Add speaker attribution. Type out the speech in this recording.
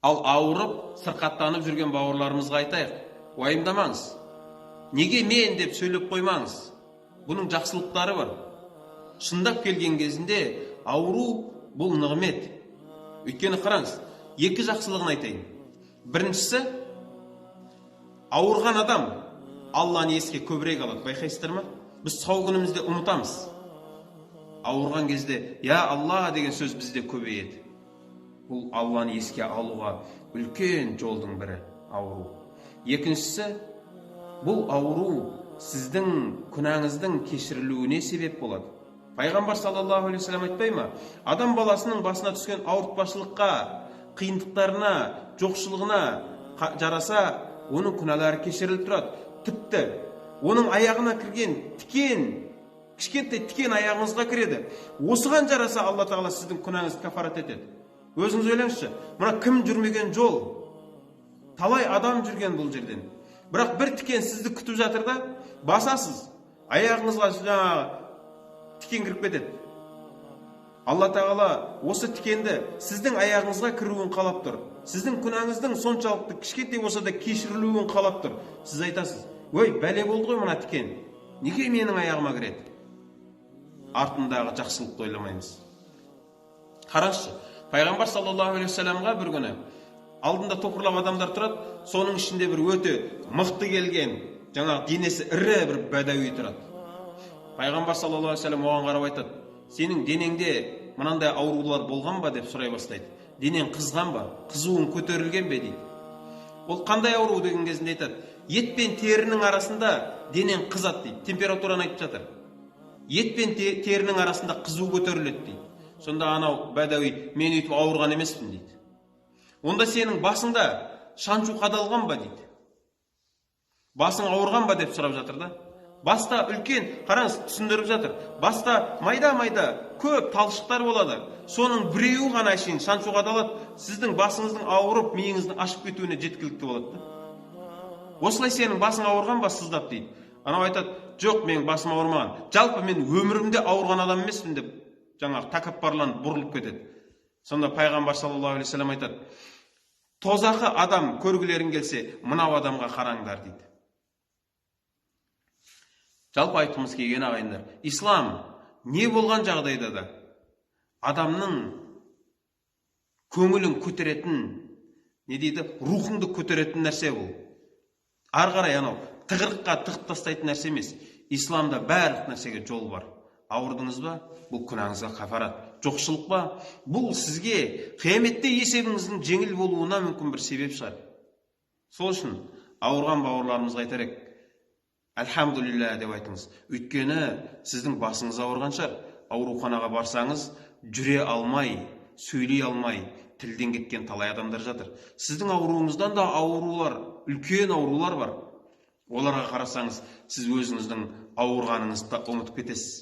Speaker 1: Ал ауырып, сырқаттанып жүрген бауырларымызға айтайық, уайымдамаңыз. Неге мен деп сөйлеп қоймаңыз. Бұның жақсылықтары бар. Шындап келген кезінде ауру бұл нығмет. Өйткені қараңыз, екі жақсылығын айтайын. Біріншісі, ауырған адам Алланы еске көбірек алады. Байқайсыздар ма? Біз сау күнімізде ұмытамыз. Ауырған кезде «Я Алла» деген сөз бізде көбейеді. Бұл Алланы еске алуға үлкен жолдың бірі ауру. Екіншісі, бұл ауру сіздің күнәңіздің кешірілуіне себеп болады. Пайғамбар саллаллаху алейхи уассалам айтпай ма? Адам баласының басына түскен ауыртпашылыққа, қиындықтарына, жоқшылығына жараса, оның күнәлары кешіріліп тұрады. Тіпті оның аяғына кірген тікен, кішкентай тікен аяғыңызға кіреді. Осыған жараса Алла Тағала сіздің күнәңізді кафарат етеді. Өзіңіз ойлаңызшы, мына кім жүрмеген жол? Талай адам жүрген бұл жерден. Бірақ бір тікен сізді күтіп жатыр да, басасыз. Аяғыңызға жаңағы тікен кіріп кетеді. Алла Тағала осы тікенді сіздің аяғыңызға кіруін қалап тұр. Сіздің күнәңіздің соншалықты кішкентай болса да кешірілуін қалап тұр. Сіз айтасыз, ой, бәле болды ғой мына тікен. Неге менің аяғыма кіреді? Артындағы жақсылықты ойламаймыз. Қараңызшы, пайғамбар саллаллаху алейхи уассаламға бір күні алдында топырлап адамдар тұрады, соның ішінде бір өте мықты келген, жаңағы денесі ірі бір бәдәуи тұрады. Пайғамбар саллаллаху алейхи уассалам оған қарап айтады, сенің денеңде мынандай аурулар болған ба деп сұрай бастайды. Денең қызған ба, қызуың көтерілген бе дейді. Ол қандай ауру деген кезінде айтады, ет пен терінің арасында денең қызады дейді, температураны айтып жатыр. Ет пен терінің арасында қызу көтеріледі дейді. Сонда анау бәдәуи, мен өйтіп ауырған емеспін дейді. Онда сенің басыңда шаншу қадалған ба дейді. Басың ауырған ба деп сұрап жатыр да. Баста үлкен, қараңыз, түсіндіріп жатыр. Баста майда-майда көп талшықтар болады. Соның біреуі ғана әшейін шаншу қадалады. Сіздің басыңыздың ауырып, миыңыздың ашып кетуіне жеткілікті болады да. Осылай сенің басың ауырған ба сыздап дейді. Анау айтады, жоқ, менің басым ауырмаған. Жалпы мен өмірімде ауырған адам емеспін деп жаңағы тәкаппарланып бұрылып кетеді. Сонда пайғамбар саллаллаху алейхи уассалам айтады, тозақы адам көргілерің келсе, мынау адамға қараңдар дейді. Жалпы айтқымыз келген ағайындар, ислам не болған жағдайда да адамның көңілін көтеретін, не дейді, рухыңды көтеретін нәрсе бұл. Ары қарай анау тығырыққа тығып тастайтын нәрсе емес. Исламда барлық нәрсеге жол бар. Ауырдыңыз ба? Бұл күнәңізге кафарат. Жоқшылық па? Бұл сізге қияметте есебіңіздің жеңіл болуына мүмкін бір себеп шығар. Сол үшін ауырған бауырларымызға айтар едік, әлхамдулилля деп айтыңыз. Өйткені сіздің басыңыз ауырған шығар. Ауруханаға барсаңыз, жүре алмай, сөйлей алмай, тілден кеткен талай адамдар жатыр. Сіздің ауруыңыздан да аурулар, үлкен аурулар бар. Оларға қарасаңыз, сіз өзіңіздің ауырғаныңызды да ұмытып кетесіз.